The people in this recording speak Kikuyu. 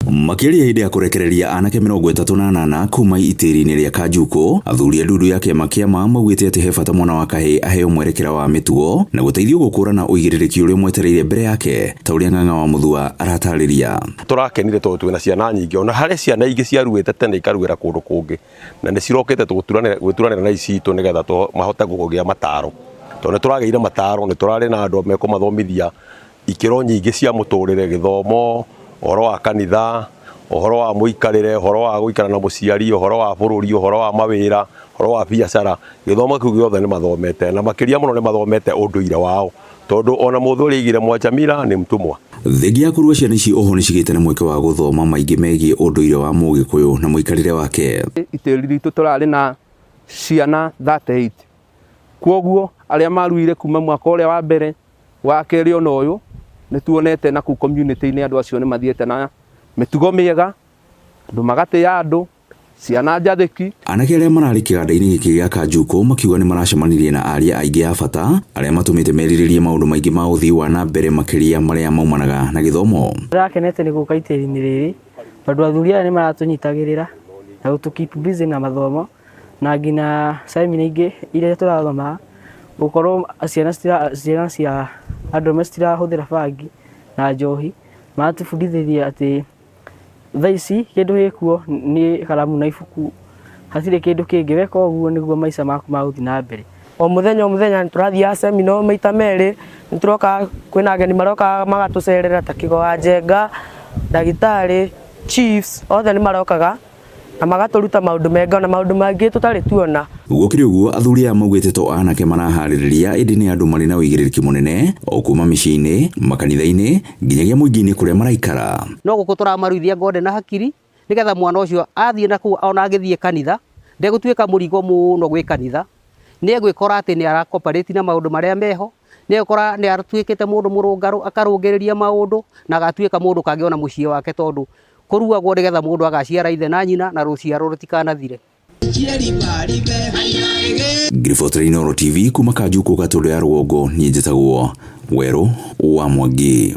Makĩaria hĩndĩ ya kũrekereria anake 38 kuma itĩri-inĩ rĩa Kanjukũ, athuri a ndundu ya kĩama kĩa ma maugĩte atĩ he bata mwana wa kahĩĩ aheo mwerekera wa mĩtugo na gũteithio gũkũrana ũigĩrĩrĩki ũrĩa ũmwetereire mbere yake ta ũrĩa Ng'ang'a wa Mũthua aratarĩria. Tũrakenire tondũ twĩna ciana nyingĩ ona harĩ ciana ingĩ ciaruĩte tene ikaruĩra kũndũ kũngĩ na nĩ cirokĩte gwĩturanĩra na ici citũ nĩgetha mahote kũgĩa mataro tondũ nĩ tũragĩire mataro, nĩ tũrarĩ na andũ mekũmathomithia ikĩro nyingĩ cia mũtũrĩre, gĩthomo, ũhoro wa kanitha, ũhoro wa mũikarĩre, ũhoro wa gũikara na mũciari, ũhoro wa bũrũri, ũhoro wa mawĩra, ũhoro wa biacara, gĩthomo kĩu gĩothe nĩ mathomete na makĩria mũno nĩ mathomete ũndũire wao tondũ ona mũthuri aigire mwacha mila ni mtumwa. Thengia ya kũrua ciana ici oho nĩcigĩte na mweke wa gũthoma maingĩ megiĩ ũndũire wa Mũgĩkũyũ na mũikarĩre wake. Itĩri ritũ tũrarĩ na ciana 38 kwoguo arĩa maruire kuma mwaka ũrĩa wa mbere wa kerĩ ona ũyũ nĩ tuonete na kũu community-inĩ andũ acio nĩ mathiĩte na mĩtugo mĩega, andũ magatĩa andũ, ciana njathĩki. Anake arĩa mararĩ kĩganda-inĩ gĩkĩ gĩa Kanjukũ makiuga nĩ maracemanirie na aria aingĩ a bata arĩa matũmĩte merirĩrie maũndũ maingĩ ma ũthii wa na mbere makĩria marĩa maumanaga na gĩthomo. Ndĩrakenete nĩ gũka itĩri-inĩ rĩrĩ tondũ athuri aya nĩ maratũnyitagĩrĩra na gũtũ keep busy na mathomo na nginya seminar ingĩ iria tũrathoma gũkorwo ciana ciana cia andũ arũme citirahũthĩra bangi na njohi, maratũbundithĩria atĩ thaa ici kĩndũ gĩkuo nĩ karamu na ibuku, hatirĩ kĩndũ kĩngĩ, weka ũguo nĩguo maica maku magũthiĩ na mbere. O mũthenya o mũthenya nĩ tũrathiaga seminar maita merĩ, nĩ tũroka kwĩna ageni maroka magatũcerera ta Kĩgo wa Njenga, ndagĩtarĩ, chiefs, othe nĩ marokaga na magatũruta maũndũ mega na maũndũ mangĩ tũtarĩ tuona. Gũkĩrĩ ũguo, athuri aya maugĩte to anake maraharĩrĩria ĩndĩ nĩ andũ marĩ na ũigĩrĩrĩki mũnene o kuma mĩciĩ-inĩ, makanitha-inĩ nginyagia mũingĩ-inĩ kũrĩa maraikara. No gũkũ tũramaruithia ngonde na hakiri nĩgetha mwana ũcio athiĩ na kũu ona agĩthiĩ kanitha ndegũtuĩka mũrigo mũno gwĩ kanitha, nĩ egwĩkora atĩ nĩ ara cooperate na maũndũ marĩa meho, nĩ egũkora nĩ atuĩkĩte mũndũ mũrũngarũ akarũngĩrĩria maũndũ na agatuĩka mũndũ kangĩ ona mũciĩ wake tondũ kũruagwo nĩgetha mũndũ agaciara ithe na nyina na rũciaro rũtikanathire. Ngiribotera Inooro TV kuma Kanjukũ Gatũndũ ya Rũgongo, niĩ njĩtagwo Werũ wa Mwangi.